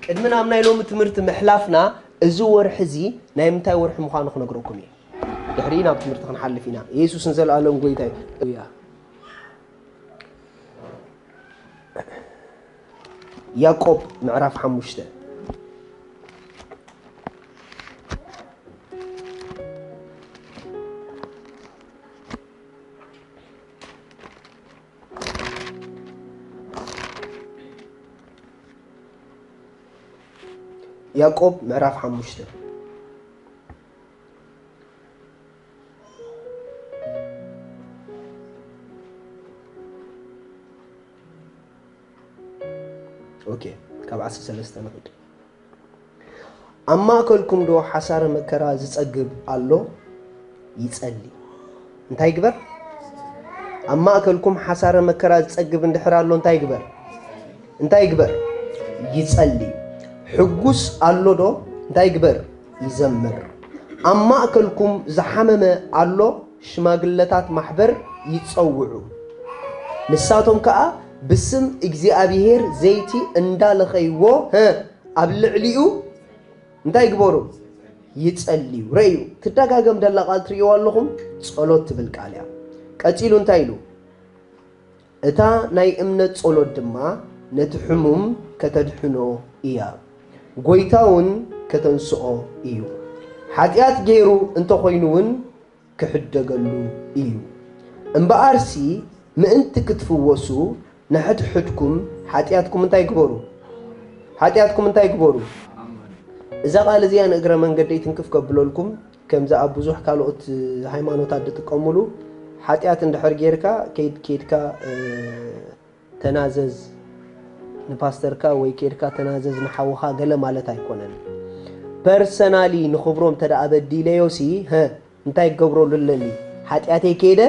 ቅድሚ ናብ ናይ ሎሚ ትምህርቲ ምሕላፍና፣ እዚ ወርሒ እዚ ናይ ምንታይ ወርሒ ምዃኑ ክነግረኩም እየ። ድሕሪ ናብ ትምህርቲ ክንሓልፍ ኢና። የሱስ ንዘለኣለም ጎይታ እዩ። ያዕቆብ ምዕራፍ ሓሙሽተ። ያዕቆብ ምዕራፍ ሓሙሽተ። ኦኬ፣ ካብ ዓሰርተ ሰለስተ ንኺድ። ኣብ ማእከልኩም ዶ ሓሳረ መከራ ዝጸግብ ኣሎ? ይጸሊ። እንታይ ይግበር? ኣብ ማእከልኩም ሓሳረ መከራ ዝጸግብ እንድሕር ኣሎ እንታይ ይግበር? እንታይ ይግበር? ይጸሊ። ሕጉስ ኣሎ ዶ? እንታይ ይግበር? ይዘምር። ኣብ ማእከልኩም ዝሓመመ ኣሎ? ሽማግለታት ማሕበር ይጸውዑ። ንሳቶም ከኣ ብስም እግዚኣብሄር ዘይቲ እንዳለኸይዎ፣ ህ፣ ኣብ ልዕሊኡ እንታይ ይግበሩ? ይጸልዩ። ረእዩ፣ ትደጋገም ደላ ቃል ትርእይዋ ኣለኹም? ጸሎት ትብል ቃል እያ። ቀጺሉ እንታይ ኢሉ? እታ ናይ እምነት ጸሎት ድማ ነቲ ሕሙም ከተድሕኖ እያ። ጎይታ እውን ከተንስኦ እዩ። ሓጢኣት ገይሩ እንተኾይኑ እውን ክሕደገሉ እዩ። እምበኣርሲ ምእንቲ ክትፍወሱ ንሕድሕድኩም ሓጢኣትኩም እንታይ ግበሩ? ሓጢኣትኩም እንታይ ግበሩ? እዛ ቃል እዚኣ ንእግረ መንገደይ ትንክፍ ከብለልኩም፣ ከምዚ ኣብ ብዙሕ ካልኦት ሃይማኖታት ዝጥቀሙሉ፣ ሓጢኣት እንድሕር ጌርካ፣ ከይድ-፣ ኬድካ፣ እ፣ ተናዘዝ ንፓስተርካ ወይ ኬድካ ተናዘዝ ንሓውኻ ገለ ማለት ኣይኮነን። ፐርሰናሊ ንኽብሮም እንተ ደኣ በዲለዮሲ፣ ሀ፣ እንታይ ክገብረሉ ኣለኒ? ሓጢኣተይ ከይደ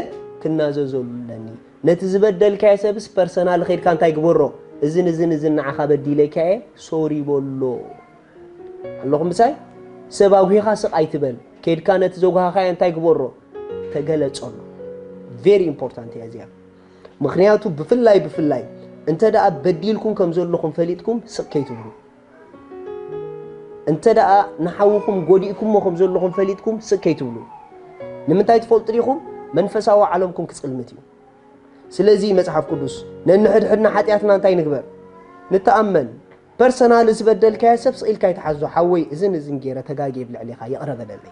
ክናዘዘሉ ኣለኒ። ነቲ ዝበደልካዮ ሰብስ ፐርሰናሊ ኬድካ እንታይ ግበሮ? እዝን እዝን እዝን ንዓኻ በዲለካየ፣ ሶሪ በሎ። ኣለኹም ምሳይ? ሰብ ኣጉሂኻ ስቕ ኣይትበል። ኬድካ ነቲ ዘጉሃኻዮ እንታይ ግበሮ? ተገለጸሉ። ቬሪ ኢምፖርታንት እያ እዚኣ። ምኽንያቱ ብፍላይ፣ ብፍላይ እንተ ደኣ በዲልኩም ከም ዘለኹም ፈሊጥኩም ስቕ ከይትብሉ። እንተ ደኣ ንሓውኹም ጎዲእኩሞ ከም ዘለኹም ፈሊጥኩም ስቕ ከይትብሉ። ንምንታይ ትፈልጡ ዲኹም? መንፈሳዊ ዓለምኩም ክጽልምት እዩ። ስለዚ መጽሓፍ ቅዱስ ነንሕድሕድና ሓጢኣትና እንታይ ንግበር? ንተኣመን። ፐርሰናል ዝበደልካዮ ሰብ ስቕ ኢልካ ይትሓዞ። ሓወይ፣ እዝን እዝን ገይረ ተጋግየ ኣብ ልዕሌኻ ይቕረ በለለይ።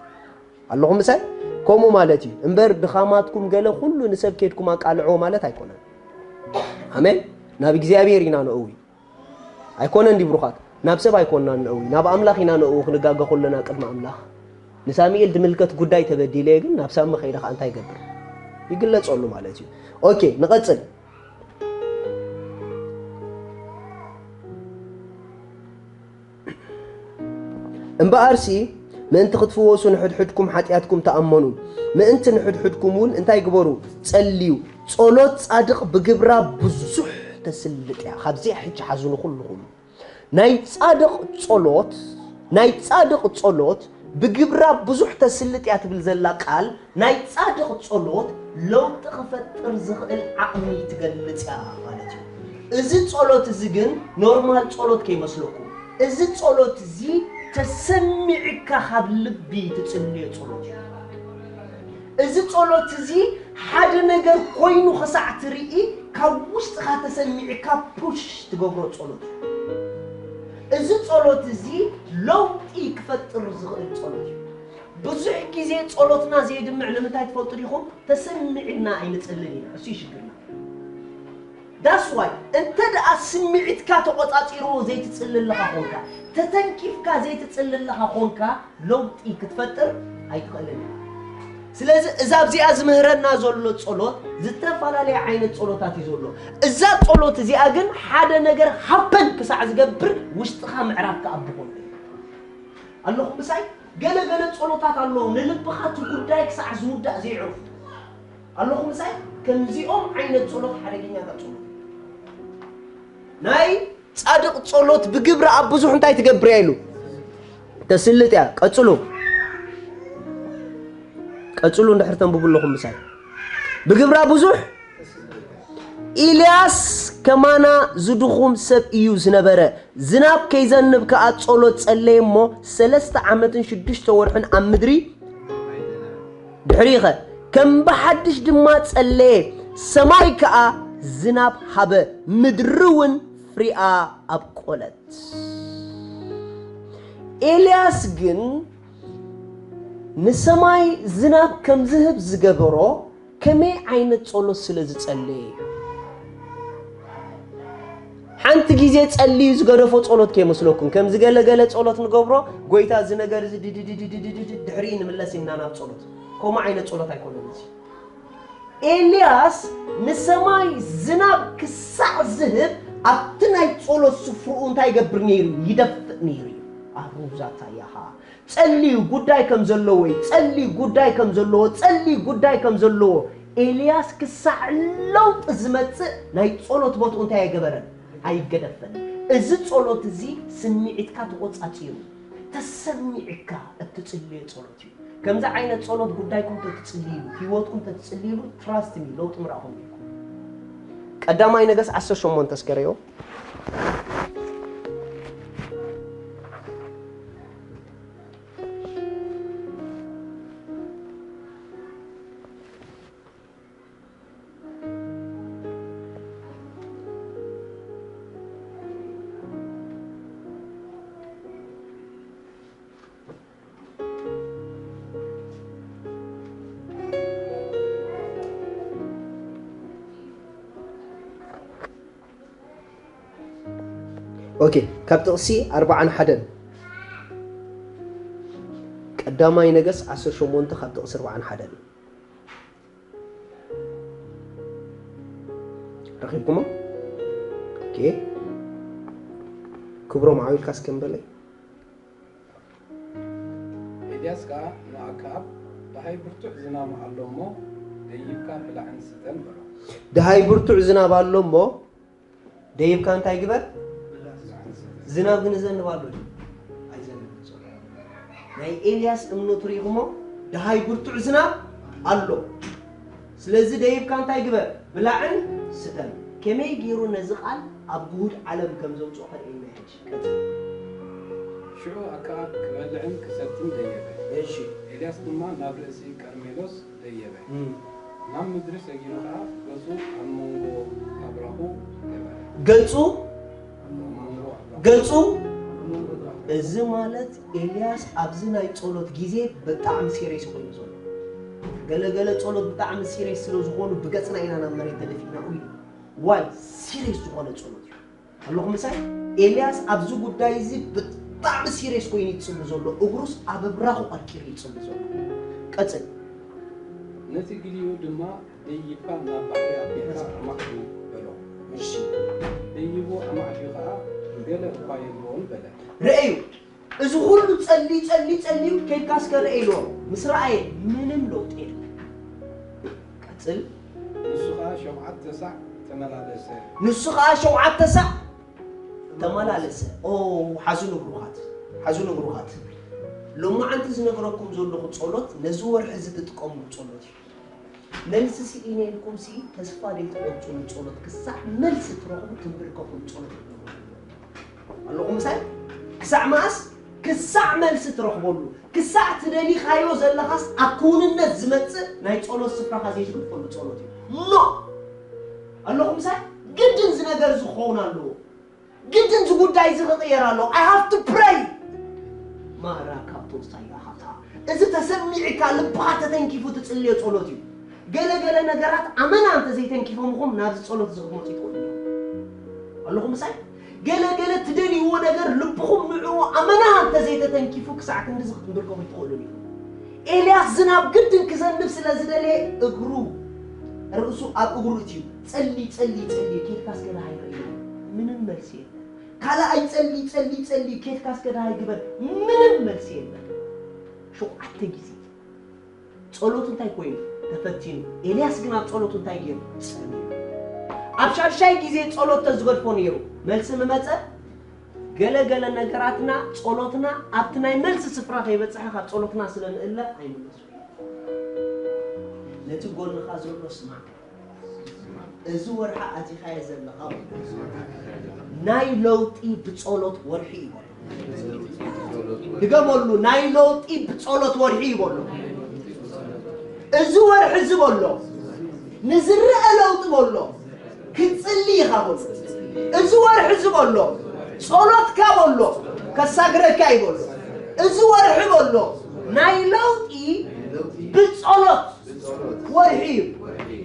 ኣለኹም ምሳይ? ከምኡ ማለት እዩ። እምበር ድኻማትኩም ገለ ኩሉ ንሰብ ኬድኩም ኣቃልዕዎ ማለት ኣይኮነን። ኣሜን። ናብ እግዚኣብሔር ኢና ንእዊ። ኣይኮነን ድዩ ብሩኻት? ናብ ሰብ ኣይኮንናን ንእዊ፣ ናብ ኣምላኽ ኢና ንእዊ። ክንጋገ ከለና ቅድሚ ኣምላኽ። ንሳሙኤል ዝምልከት ጉዳይ ተበዲለ ግን ናብ ሳሚ ከይደ ኸኣ እንታይ ይገብር? ይግለጸሉ ማለት እዩ። ኦኬ፣ ንቐጽል። እምበኣርሲ ምእንቲ ክትፍወሱ ንሕድሕድኩም ሓጢኣትኩም ተኣመኑ፣ ምእንቲ ንሕድሕድኩም እውን እንታይ ግበሩ? ጸልዩ። ጸሎት ጻድቕ ብግብራ ብዙሕ ተስልጥ እያ። ካብዚኣ ሕጂ ሓዙ ንኹልኹም። ናይ ጻድቕ ጸሎት፣ ናይ ጻድቕ ጸሎት ብግብራ ብዙሕ ተስልጥ እያ ትብል ዘላ ቃል፣ ናይ ጻድቕ ጸሎት ለውጢ ክፈጥር ዝኽእል ዓቕሚ ትገልጽ እያ ማለት እዩ። እዚ ጸሎት እዚ ግን ኖርማል ጸሎት ከይመስለኩም። እዚ ጸሎት እዚ ተሰሚዕካ ካብ ልቢ ትጽልዮ ጸሎት እዩ። እዚ ጸሎት እዚ ሓደ ነገር ኮይኑ ክሳዕ ትርኢ ካብ ውሽጥኻ ተሰሚዕካ ፑሽ ትገብሮ ጸሎት እዩ። እዚ ጸሎት እዚ ለውጢ ክፈጥር ዝኽእል ጸሎት እዩ። ብዙሕ ግዜ ጸሎትና ዘየድምዕ ንምንታይ ትፈልጡ ዲኹም? ተሰሚዕና ኣይንጽልን ኢና። እሱ እዩ ሽግርና። That's why እንተ ደኣ ስምዒትካ ተቖጻጺርዎ ዘይትጽሊ ኣለኻ ኾንካ፣ ተተንኪፍካ ዘይትጽሊ ኣለኻ ኾንካ፣ ለውጢ ክትፈጥር ኣይትኽእልን ኢኻ። ስለዚ እዛ ኣብዚኣ ዝምህረና ዘሎ ጸሎት ዝተፈላለየ ዓይነት ጸሎታት እዩ ዘሎ። እዛ ጸሎት እዚኣ ግን ሓደ ነገር ሃፐን ክሳዕ ዝገብር ውሽጥኻ ምዕራፍ ክኣቢ ኾንካ ኣለኹም ምሳይ? ገለ ገለ ጸሎታት ኣለዉ፣ ንልብኻ እቲ ጉዳይ ክሳዕ ዝውዳእ ዘይዕርፉ። ኣለኹም ምሳይ? ከምዚኦም ዓይነት ጸሎት ሓደገኛታት ጸሎት። ናይ ጻድቕ ጸሎት ብግብሪ ኣብ ብዙሕ እንታይ ትገብር እያ ኢሉ? ተስልጥ እያ። ቀጽሉ። ቀጽሉ እንድሕር ተንብቡ ኣለኹም ምሳይ። ብግብራ ብዙሕ ኢልያስ ከማና ዝድኹም ሰብ እዩ ዝነበረ። ዝናብ ከይዘንብ ከኣ ጸሎት ጸለየ እሞ፣ ሰለስተ ዓመትን ሽዱሽተ ወርሕን ኣብ ምድሪ ድሕሪኸ ከም ብሓድሽ ድማ ጸለየ፣ ሰማይ ከኣ ዝናብ ሃበ፣ ምድሪ እውን ፍሪኣ ኣብቆለት። ኤልያስ ግን ንሰማይ ዝናብ ከም ዝህብ ዝገበሮ ከመይ ዓይነት ጸሎት ስለ ዝጸለየ እዩ? ሓንቲ ግዜ ጸልዩ ዝገደፎ ጸሎት ከይመስለኩም። ከምዚ ገለ ገለ ጸሎት ንገብሮ፣ ጎይታ፣ እዚ ነገር እዚ ድድድድድድድ ድሕሪ ንምለስ ኢልና ናብ ጸሎት። ከምኡ ዓይነት ጸሎት ኣይኮነን እዚ። ኤልያስ ንሰማይ ዝናብ ክሳዕ ዝህብ ኣብቲ ናይ ጸሎት ስፍርኡ እንታይ ይገብር ነይሩ? ይደፍእ ነይሩ እዩ። ኣሩዛታ ያሃ ጸልዩ ጉዳይ ከም ዘለዎ እዩ። ጸልዩ ጉዳይ ከም ዘለዎ፣ ጸልዩ ጉዳይ ከም ዘለዎ። ኤልያስ ክሳዕ ለውጢ ዝመጽእ ናይ ጸሎት ቦትኡ እንታይ ኣይገበረን? ኣይገደፈን። እዚ ጸሎት እዚ ስምዒትካ ተቖጻጺሩ፣ ተሰሚዕካ እትጽልዮ ጸሎት እዩ። ከምዚ ዓይነት ጸሎት ጉዳይኩም ተትጽልይሉ፣ ህይወትኩም ተትጽልይሉ፣ trust me፣ ለውጢ ምርኣኹም ኢልኩም። ቀዳማይ ነገስ ዓሰርተ ሸሞንተ እስከ ርእዮ። ኦኬ፣ ካብ ጥቕሲ ኣርባዓን ሓደን፣ ቀዳማይ ነገስ ዓሰርተ ሸሞንተ ካብ ጥቕሲ ኣርባዓን ሓደን። ረኺብኩሞ? ኦኬ። ክብሮም ዓው ኢልካ እስከ ንበለይ። ኤልያስ ከኣ ንኣክዓብ፣ ደሃይ ብርቱዕ ዝናም ኣሎ እሞ፣ ደይብካ ብላዕን ስተን በሎ። ደሃይ ብርቱዕ ዝናብ ኣሎ እሞ፣ ደይብካ እንታይ ግበር? ዝናብ ግን ይዘንብ ኣሎ ድዩ? ኣይዘንብን ዘሎ። ናይ ኤልያስ እምነቱ ርኢኹሞ? ደሃይ ብርቱዕ ዝናብ ኣሎ። ስለዚ ደይብካ እንታይ ግበር? ብላዕን ስተን። ከመይ ገይሩ ነዚ ቃል ኣብ ግሁድ ዓለም ከም ዘምጽኦ ከርእየና ይሕሽ። ቀጽል። ሽዑ ኣክዓብ ክበልዕን ክሰትን ደየበ። እሺ። ኤልያስ ድማ ናብ ርእሲ ቀርሜሎስ ደየበ። እም። ናብ ምድሪ ሰጊሩ ኸዓ ገጹ ኣብ መንጎ ኣብራኹ ገበረ። ገጹ ኣብ መንጎ ኣብራኹ ገጹ ኣብ መንጎ ኣብራኹ። እዚ ማለት ኤልያስ ኣብዚ ናይ ጸሎት ግዜ ብጣዕሚ ሲሬስ ኮይኑ ዘሎ። ገለገለ ጸሎት ብጣዕሚ ሲሬስ ስለ ዝኾኑ ብገጽና ኢና ናብ መሬት ተደፊእና ኢሉ። ዋይ ሲሬስ ዝኾነ ጸሎት እዩ። ኣለኹ ምሳይ? ኤልያስ ኣብዚ ጉዳይ እዚ ብጣዕሚ ሲሬስ ኮይኑ ይጽሊ ዘሎ። እግሩስ ኣብ ኣብራኹ ቀርቂሩ ይጽሊ ዘሎ። ቀጽል። ነቲ ግሊኡ ድማ ደይብካ ናብ ባሕሪ ኣቢልካ ኣማዕዱ በሎ። እሺ። ደይቡ ኣማዕድዩ ኸዓ ገለ እኳ የብልዎን በለ። ርእዩ፣ እዚ ኹሉ ጸልዩ ጸልዩ ጸልዩ ከይድካ እስከ ርአ ኢልዎ። ምስ ረኣየ ምንም ለውጢ የለን። ቀጽል። ንሱ ኸዓ ሸውዓተ ሳዕ ተመላለሰ። ንሱ ኸዓ ሸውዓተ ሳዕ ተመላለሰ። ኦ ሓዙ ንብሩኻት፣ ሓዙ ንብሩኻት። ሎማዓንቲ ዝነግረኩም ዘለኹ ጸሎት ነዚ ወርሒ እዚ ትጥቀምሉ ጸሎት እዩ። መልሲ ስኢነ ኢልኩም ሲ ተስፋ ዘይትቆርጹ ንጸሎት ክሳዕ መልሲ ትረኽቡ ትንብርከኹ ንጸሎት ትገብሩ ኣለኹም ምሳይ ክሳዕ መኣስ ክሳዕ መልሲ ትረኽበሉ ክሳዕ ትደሊኻዮ ዘለኻስ ኣብ ክውንነት ዝመጽእ ናይ ጸሎት ስፍራኻ ዘይትግድፈሉ ጸሎት እዩ ኖ ኣለኹም ምሳይ ግድን እዚ ነገር እዚ ክኸውን ኣለዎ ግድን እዚ ጉዳይ እዚ ክቕየር ኣለዎ I have to pray ማራ ካብ ተወሳይ ኢኻ ካብታ እዚ ተሰሚዕካ ልብኻ ተተንኪፉ ትጽልዮ ጸሎት እዩ። ገለ ገለ ነገራት ኣመና እንተ ዘይተንኪፎምኹም ናብዚ ጸሎት እዚ ክትመጹ ይትኽእሉ እዮም። ኣለኹም ምሳይ? ገለ ገለ ትደልይዎ ነገር ልብኹም ንዕኡ ኣመና እንተ ዘይተተንኪፉ ክሳዕ ክንድዚ ክትንብርከኹ ይትኽእሉን ኢኹም። ኤልያስ ዝናብ ግድን ክዘንብ ስለ ዝደለየ እግሩ ርእሱ ኣብ እግሩ እትዩ ጸሊ ጸሊ ጸሊ ኬድካስ ገለ ሃይረ ምንም መልሲ የለን። ካልኣይ ጸሊ ጸሊ ጸሊ ኬድካ እስከ ደሃይ ግበር ምንም መልሲ የለን። ሸውዓተ ግዜ ጸሎቱ እንታይ ኮይኑ ተፈቲኑ። ኤልያስ ግን ኣብ ጸሎቱ እንታይ ገይሩ ጸልዩ። ኣብ ሻድሻይ ግዜ ጸሎት ተዝገድፎ ነይሩ መልሲ ምመጸ። ገለ ገለ ነገራትና ጸሎትና ኣብቲ ናይ መልሲ ስፍራ ከይበጽሐ ካብ ጸሎትና ስለ ንእለ ኣይምለሱ። ነቲ ጎንኻ ዘሎ ስማዕ። እዚ ወርሒ ኣቲኻዮ ዘለኻ ናይ ለውጢ ብጸሎት ወርሒ እዩ በሎ። ድገመሉ፣ ናይ ለውጢ ብጸሎት ወርሒ እዩ በሎ። እዚ ወርሒ እዚ በሎ ንዝረአ ለውጢ በሎ ክትጽሊ ኢኻ በሎ። እዚ ወርሒ እዚ በሎ ጸሎትካ በሎ ከሳግረካ እዩ በሎ። እዚ ወርሒ በሎ ናይ ለውጢ ብጸሎት ወርሒ እዩ።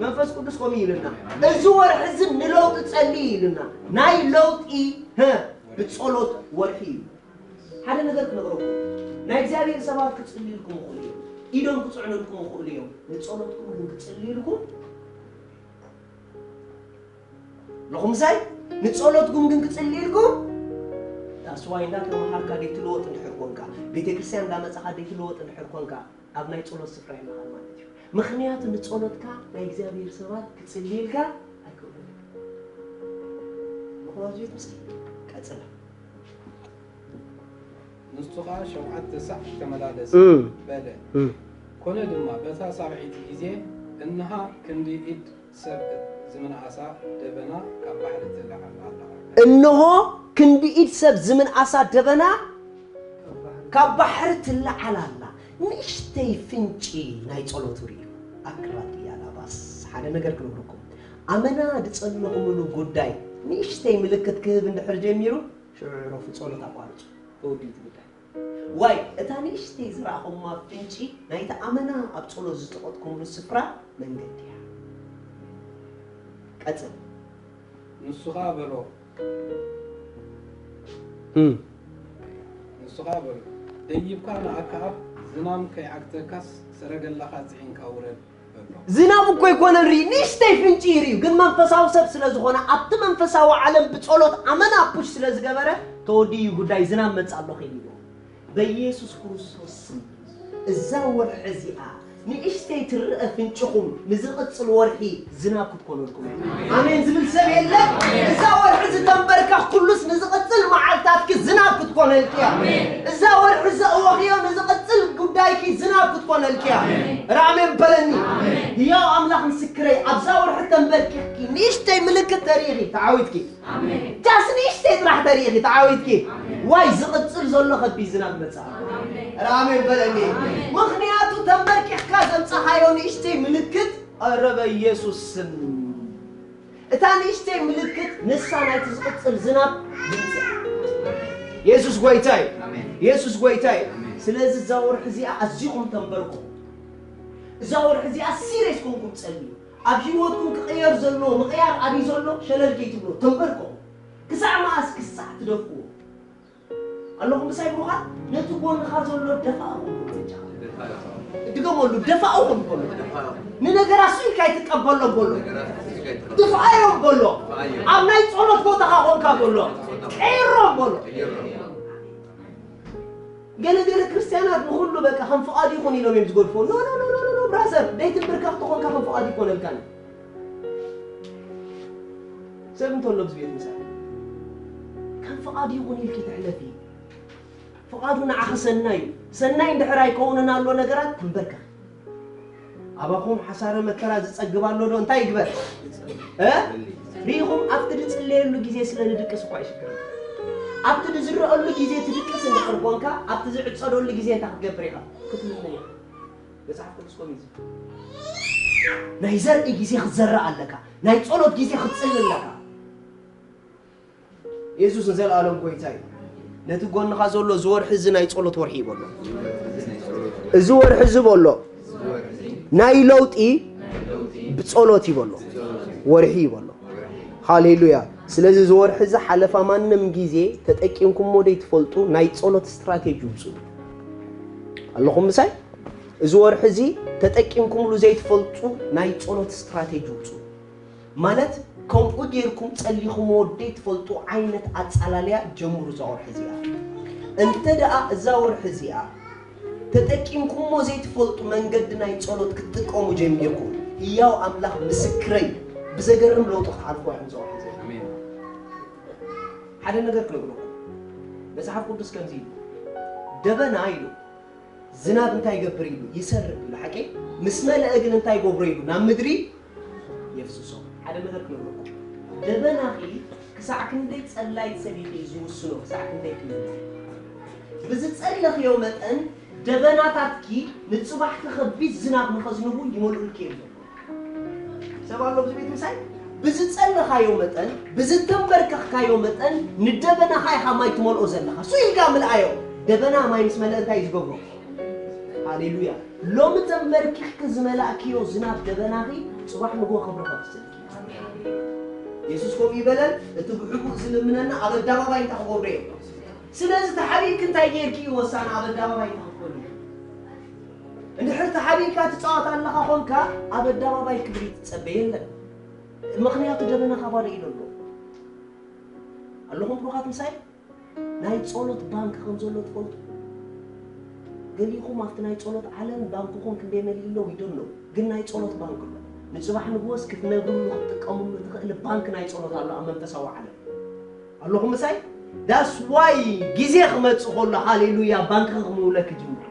መንፈስ ቅዱስ ከምኡ ይብለና። እዚ ወርሒ እዚ ንለውጢ ጸልዩ ይብለና። ናይ ለውጢ ህ ብጸሎት ወርሒ እዩ። ሓደ ነገር ክነግረኩም፣ ናይ እግዚኣብሔር ሰባት ክጽልዩልኩም ይኽእሉ እዮም፣ ኢዶም ክጽዕኑልኩም ይኽእሉ እዮም። ንጸሎትኩም ግን ክጽልዩልኩም ኣለኹም ምሳይ? ንጸሎትኩም ግን ክጽልዩልኩም that's why እንዳተመሃርካ ደይትልወጥ እንድሕር ኮንካ፣ ቤተ ክርስቲያን እንዳመጻኻ ደይትልወጥ እንድሕር ኮንካ፣ ኣብ ናይ ጸሎት ስፍራ ይመሃል ማለት እዩ። ምኽንያቱ ንጸሎትካ ናይ እግዚኣብሔር ሰባት ክጽልዩልካ ኣይክእሉን። ምኽንያቱ እዩ ትምስል ቀጽላ ንሱ ኸዓ ሸውዓተ ሳዕ ተመላለሰ እም። በለ። እም። ኮነ ድማ በታ ሳብዐይቲ ግዜ እንሃ ክንዲ ኢድ ሰብ ዝምንኣሳ ደበና ካብ ባሕሪ ትልዓል ኣላ። እንሆ ክንዲ ኢድ ሰብ ዝምንኣሳ ደበና ካብ ባሕሪ ትለዓል ኣላ። ንእሽተይ ፍንጪ ናይ ጸሎቱ ርእዩ። ኣክራዲ ያላባስ ሓደ ነገር ክነግረኩም። ኣመና ዝጸለኹምሉ ጉዳይ ንእሽተይ ምልክት ክህብ እንድሕር ጀሚሩ ሽዑ ዕረፉ፣ ጸሎት ኣቋርጹ። ተወዲኡ እቲ ጉዳይ። ዋይ እታ ንእሽተይ ዝረኣኹማ ፍንጪ ናይቲ ኣመና ኣብ ጸሎት ዝጠቐጥኩምሉ ስፍራ መንገዲ እያ። ቀጽል። ንሱ ኸዓ በሎ እም። ንሱ ኸዓ በሎ ደይብካ ንኣከኣብ ዝናም ከይዓግተካስ ሰረገላኻ ጽዒንካ ውረድ በሎ። ዝናብ እኮ ኣይኮነን ርኢ፣ ንእሽተይ ፍንጪ እዩ ርእዩ። ግን መንፈሳዊ ሰብ ስለ ዝኾነ ኣብቲ መንፈሳዊ ዓለም ብጸሎት ኣመና ፑሽ ስለ ዝገበረ ተወዲኡ ጉዳይ ዝናብ መጽእ ኣሎ ከይልዎ በኢየሱስ ክርስቶስ ስም እዛ ወርሒ እዚኣ ንእሽተይ ትረአ ፍንጭኹም ንዝቕጽል ወርሒ ዝናብ ክትኮነልኩም እያ። ኣሜን ዝብል ሰብ የለ። እዛ ወርሒ ዝተንበርካ ኩሉስ ንዝቕጽል መዓልታትኪ ዝናብ ክትኮነልኪ እያ። እዛ ወርሒ ዘእወኽዮ ንዝቕጽል ጉዳይኪ ዝናብ ክትኮነልኪ እያ። ራሜን በለኒ። ህያው ኣምላኽ ምስክረይ ኣብዛ ወርሒ ተንበርኪኽኪ ንእሽተይ ምልክት ተሪኢኺ ተዓዊትኪ። ጃስ ንእሽተይ ጥራሕ ተሪኢኺ ተዓዊትኪ። ዋይ ዝቕጽል ዘሎ ከቢድ ዝናብ መጽእ ኣሎ። ራሜን በለኒ። ምኽንያቱ ተንበርኪኽካ ዘምጻኻዮ ንእሽተይ ምልክት ኧረ በኢየሱስ ስም እታ ንእሽተይ ምልክት ንሳ ናይቲ ዝቕጽል ዝናብ ድምጺ እያ። የሱስ ጎይታ እዩ። የሱስ ጎይታ እዩ። ስለዚ እዛ ወርሒ እዚኣ ኣዚኹም ተንበርኩ። እዛ ወርሒ እዚኣ ሲሪየስ ኮንኩም ጸልዩ። ኣብ ህይወትኩም ክቕየር ዘለዎ ምቕያር ኣብዩ ዘሎ ሸለል ከይትብሎ ተንበርኩ። ክሳዕ መኣስ ክሳዕ ትደፍእዎ ኣለኹም ምሳይ ብሩኻት ነቲ ጎንኻ ዘሎ ደፋእኹም ድገመሉ ደፋእኹም በሎ። ንነገራት ስኢልካ ኣይትቀበሎም በሎ። ድፍኣዮም በሎ። ኣብ ናይ ጸሎት ቦታኻ ኾንካ በሎ። ቀይሮም በሎ። ገለ ገለ ክርስትያናት ንኹሉ በቃ ከም ፍቓዱ ይኹን ኢሎም እዮም ዝገድፎ። ኖ ኖ ኖ ኖ ኖ ብራዘር ደይትንብርከኽ ተኾንካ ከም ፍቓዱ ይኮነልካን። ሰብ እንተሎ ኣብዚ ቤት ምሳይ ከም ፍቓዱ ይኹን ኢልኪ ተሕለፊ። ፍቓዱ ንዓኺ ሰናይ እዩ። ሰናይ እንድሕር ኣይከውንን ኣሎ ነገራት ተንበርከኺ። ኣባኹም ሓሳረ መከራ ዝጸግብ ኣሎ ዶ እንታይ ይግበር? እ? ሪኢኹም ኣብቲ ዝጽለየሉ ግዜ ስለ ንድቅስ እኳ ይሽግር። ኣብቲ ዝረኣሉ ግዜ ትድቅስ እንድሕር ኮንካ ኣብቲ ዝዕጸደሉ ግዜ እንታይ ክትገብር ኢኻ? ክትምነ ኢኻ። መጽሓፍ ቅዱስ ኮሚዚ ናይ ዘርኢ ግዜ ክትዘርእ ኣለካ። ናይ ጸሎት ግዜ ክትጽሊ ኣለካ። የሱስ ንዘለኣለም ጎይታ እዩ። ነቲ ጎንኻ ዘሎ እዚ ወርሒ እዚ ናይ ጸሎት ወርሒ ይበሎ። እዚ ወርሒ እዚ በሎ ናይ ለውጢ ብጸሎት ይበሎ ወርሒ ይበሎ። ሃሌሉያ። ስለዚ እዚ ወርሒ እዚ ሓለፋ ማንም ግዜ ተጠቂምኩሞ ዘይትፈልጡ ናይ ጸሎት ስትራቴጂ ውጽኡ ኣለኹም ምሳይ። እዚ ወርሒ እዚ ተጠቂምኩምሉ ዘይትፈልጡ ናይ ጸሎት ስትራቴጂ ውጽኡ። ማለት ከምኡ ጌርኩም ጸሊኹሞ ደይትፈልጡ ዓይነት ኣጻላልያ ጀምሩ እዛ ወርሒ እዚኣ። እንተ ደኣ እዛ ወርሒ እዚኣ ተጠቂምኩሞ ዘይትፈልጡ መንገዲ ናይ ጸሎት ክትጥቀሙ ጀሚርኩም ህያው ኣምላኽ ምስክረይ ብዘገርም ለውጢ ክትሓልፍዋ ኢኹም እዛ ወርሒ እዚኣ። ሓደ ነገር ክነግረኩም መጽሓፍ ቅዱስ ከምዚ ኢሉ ደበና ኢሉ ዝናብ እንታይ ይገብር ኢሉ ይሰርብ ኢሉ ሓቂ ምስ መለአ ግን እንታይ ይገብሮ ኢሉ ናብ ምድሪ የፍስሶ። ሓደ ነገር ክነግረኩም። ደበናኺ ክሳዕ ክንደይ ጸላይት ሰብ ኢኺ ዝውስኖ፣ ክሳዕ ክንደይ ክምልስ። ብዝጸለኽዮ መጠን ደበናታትኪ ንጽባሕኪ ከቢድ ዝናብ ንኸዝንቡ ይመልኡልኪ እዮም። ሰብ ኣሎ ኣብዚ ቤት ምሳይ? ብዝጸለኻዮ መጠን፣ ብዝተንበርከኽካዮ መጠን ንደበናኻ ኢኻ ማይ ትመልኦ ዘለኻ። እሱ ኢልካ ምልኣዮ። ደበና ማይ ምስ መለአ እንታይ እዩ ዝገብሮ? ሃሌሉያ። ሎሚ ተንበርኪኽኪ ዝመላእክዮ ዝናብ ደበናኺ ጽባሕ ንግሆ ክብሪ ከፍስልኪ። የሱስ ከምኡ ይበለን፣ እቲ ብሕቡእ ዝልምነና ኣብ ኣደባባይ እንታይ ክገብሮ እየ? ስለዚ ተሓቢእኪ እንታይ ጌርኪ እዩ ወሳኒ ኣብ ኣደባባይ እንታይ ክትኮኒ? እንድሕር ተሓቢእካ ትጻወት ኣለኻ ኾንካ ኣብ ኣደባባይ ክብሪ ትጸበ የለን። ምኽንያቱ ደበናኻ ባዶ እዩ ዘሎ። ኣለኹም ብሩኻት ምሳይ? ናይ ጸሎት ባንክ ከም ዘሎ ትፈልጡ? ገሊኹም ኣብቲ ናይ ጸሎት ዓለም ባንክኹም ክንደይ መሊኡ ኣሎ we don't know። ግን ናይ ጸሎት ባንክ ኣሎ። ንጽባሕ ንግሆስ ክትነብርሉ ክትጥቀምሉ ትኽእል ባንክ ናይ ጸሎት ኣሎ ኣብ መንፈሳዊ ዓለም። ኣለኹም ምሳይ? That's why ግዜ ክመጽእ ከሎ ሃሌሉያ ባንክ ክምውለክ ይጅምር።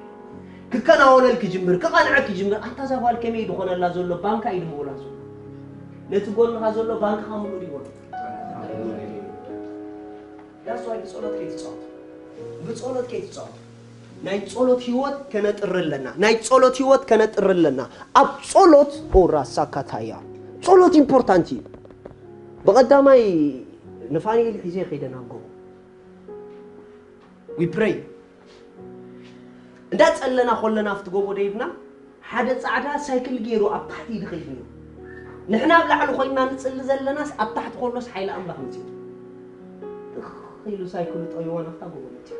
ክከናወነልክ ይጅምር፣ ክቐንዐክ ይጅምር። ኣንታ እዛ ጓል ከመይ ድኾነላ ዘሎ ባንካ እዩ ድምውላ ዘሎ። ነቲ ጎንኻ ዘሎ ባንክኻ ምሉእ ድዩ? That's why ብጸሎት ከይትጻወት። ብጸሎት ከይትጻወት። ናይ ጸሎት ህይወት ከነጥሪ ኣለና። ናይ ጸሎት ህይወት ከነጥሪ ኣለና። ኣብ ጸሎት ኦራሳካታያ። ጸሎት ኢምፖርታንት እዩ። ብቐዳማይ ንፋኒኤል ሒዘ ከይደ ናብ ጎቦ። We pray። እንዳጸለና ኮለና ኣብቲ ጎቦ ደይብና ሓደ ጻዕዳ ሳይክል ገይሩ ኣብ ታሕቲ ይድኸይድ ነይሩ። ንሕና ኣብ ላዕሊ ኮይና ንጽሊ ዘለናስ ኣብ ታሕቲ ኮሎስ ሓይሊ ኣምላኽ መጺኡ። ትኽ ኢሉ ሳይክሉ ጠዊዋ ናብታ ጎቦ መጺኡ።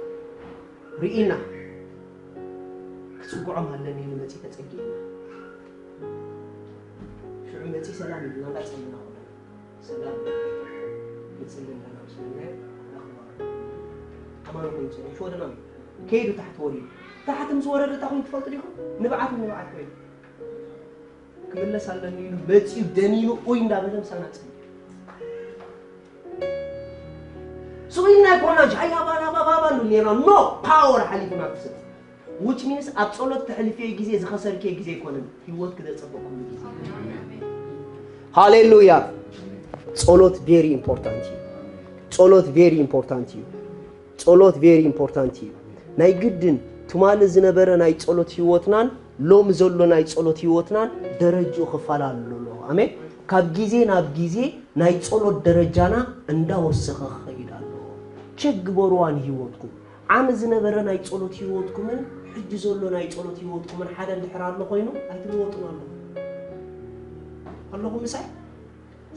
ርኢና። ክጽግዖም ኣለኒ ኢሉ መጺኡ ተጸጊዕና። ሽዑ መጺኡ ሰላም ኢሉና እንዳጸለና ኮለና። ሰላም። ንጽሊ ኣለና ምስ በልናዮ፣ ኣምላኽ ይባርኽ። ኣማን ኮይኑ ጸኒሑ፣ ሽወደናዊ። ከይዱ ታሕቲ ወሪዱ። ታሕቲ ምስ ወረደ እንታይ ኮይኑ ትፈልጡ ዲኹም? ንብዓት ንብዓት ኮይኑ። ክምለስ ኣለኒ ኢሉ መጺኡ ደኒኑ ኡይ እንዳበለ ምሳና ጸኒሑ። ስቕ ኢልና ኣይኮና ጃያ ባላ ባባ ባሉ ኔርና። ኖ! ፓወር ሓሊፉና ክስብ። Which means ኣብ ጸሎት ተሕልፍዮ ግዜ ዝኸሰርክዮ ግዜ ኣይኮነን። ህይወት ክዘጸበኩም ግዜ። ሃሌሉያ። ጸሎት very important እዩ። ጸሎት very important እዩ። ጸሎት very important እዩ። ናይ ግድን ትማሊ ዝነበረ ናይ ጸሎት ህይወትናን ሎሚ ዘሎ ናይ ጸሎት ህይወትናን ደረጅኡ ክፈላለ ኣለዎ። ኣሜን። ካብ ግዜ ናብ ግዜ ናይ ጸሎት ደረጃና እንዳወሰኸ ክኸይድ ኣለዎ። ቸክ ግበርዋ ንህይወትኩም። ዓሚ ዝነበረ ናይ ጸሎት ህይወትኩምን ሕጂ ዘሎ ናይ ጸሎት ህይወትኩምን ሓደ እንድሕር ኣሎ ኮይኑ ኣይትልወጡን ኣለኹም። ኣለኹም ምሳይ?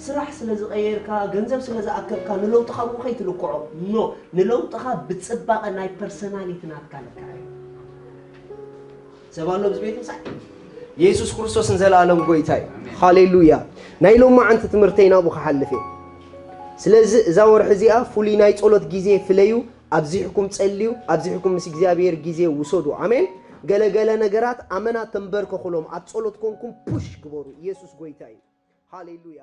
ስራሕ ስለ ዝቐየርካ፣ ገንዘብ ስለ ዝኣከብካ ንለውጥኻ ብኡ ከይትልክዖ። ኖ፣ ንለውጥኻ ብጽባቐ ናይ ፐርሰናሊቲ ናትካ ልክዕ እዩ። ሰብ ኣሎ ኣብዚ ቤት ምሳይ? የሱስ ክርስቶስ ንዘለኣለም ጎይታ እዩ። ሃሌሉያ። ናይ ሎማዓንቲ ትምህርተይ ናብኡ ክሓልፍ እየ። ስለዚ እዛ ወርሒ እዚኣ ፍሉይ ናይ ጸሎት ግዜ ፍለዩ፣ ኣብዚሕኩም ጸልዩ፣ ኣብዚሕኩም ምስ እግዚኣብሔር ግዜ ውሰዱ። ኣሜን። ገለገለ ነገራት ኣመና ተንበርከኹሎም፣ ኣብ ጸሎት ኮንኩም ፑሽ ግበሩ። ኢየሱስ ጎይታ እዩ። ሃሌሉያ።